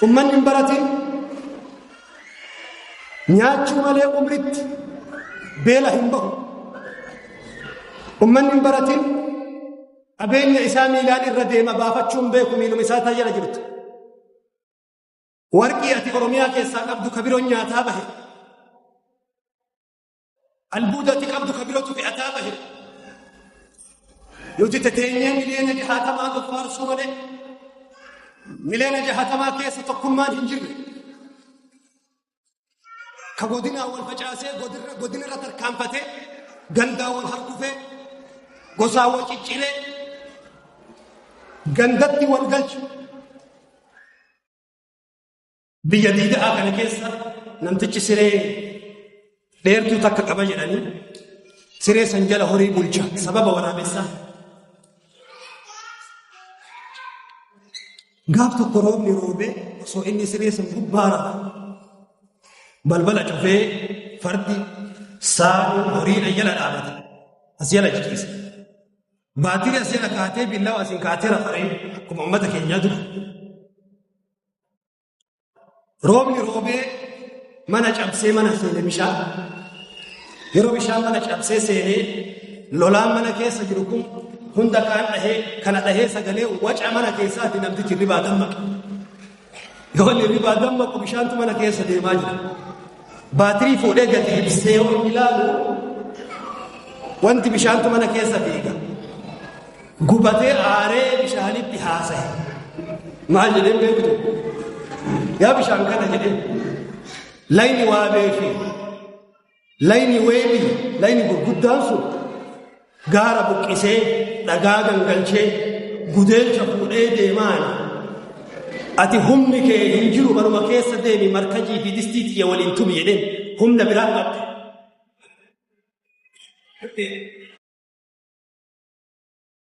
Ummanni hin baratin nyaachuu malee umritti beela hin bahu. Ummanni hin baratin qabeenya isaa miilaan irra deema baafachuun beeku miiluma isaa tajaajila jirtu. Warqii ati Oromiyaa keessaa qabdu ka biroon nyaataa bahe. Albuuda ati qabdu ka birootu fe'ataa bahe. Nuti teteenyee 60,000,000 of faarsuu malee 60,000,000 keessa tokkummaan hin jirre. Ka godinaa wal facaasee godinarra tarkaanfatee gandaa wal harkufee gosaa wal cicciree gandatti wal galchu. Biyya diida'aa kana keessa namtichi siree dheertuu takka qaba jedhanii siree san jala horii bulcha sababa waraabessaa. Gaaf tokko roobni roobee osoo inni siree san gubbaa rafu balbala cufee fardi saani horiidha jala dhaabate as jala ciciise. Baatirii as jala kaatee billawa asiin kaatee rafaree akkuma uummata keenyaa dura. Roobni roobee mana cabsee mana seene bishaan. Yeroo bishaan mana cabsee seenee lolaan mana keessa jiru kun hunda kaan dhahee kana dhahee sagalee waca mana keessaati namtichi ribaa dammaqe. Yoo inni ribaa dammaqu bishaantu mana keessa deemaa jira. Baatirii fuudhee gadi ibsee yoo inni ilaalu wanti bishaantu mana keessa fiiga. Gubatee aaree bishaanitti haasaye. Maal jedheen beektu? Yaa bishaan kana jedheen. Layni waabee fi layni weebii layni gurguddaan sun gaara buqqisee dhagaa gangalchee gudeelcha fuudhee deemaani. Ati humni kee hin jiru manuma keessa deemi markajii fi distii tiyya waliin tumi jedheen humna biraa qabde.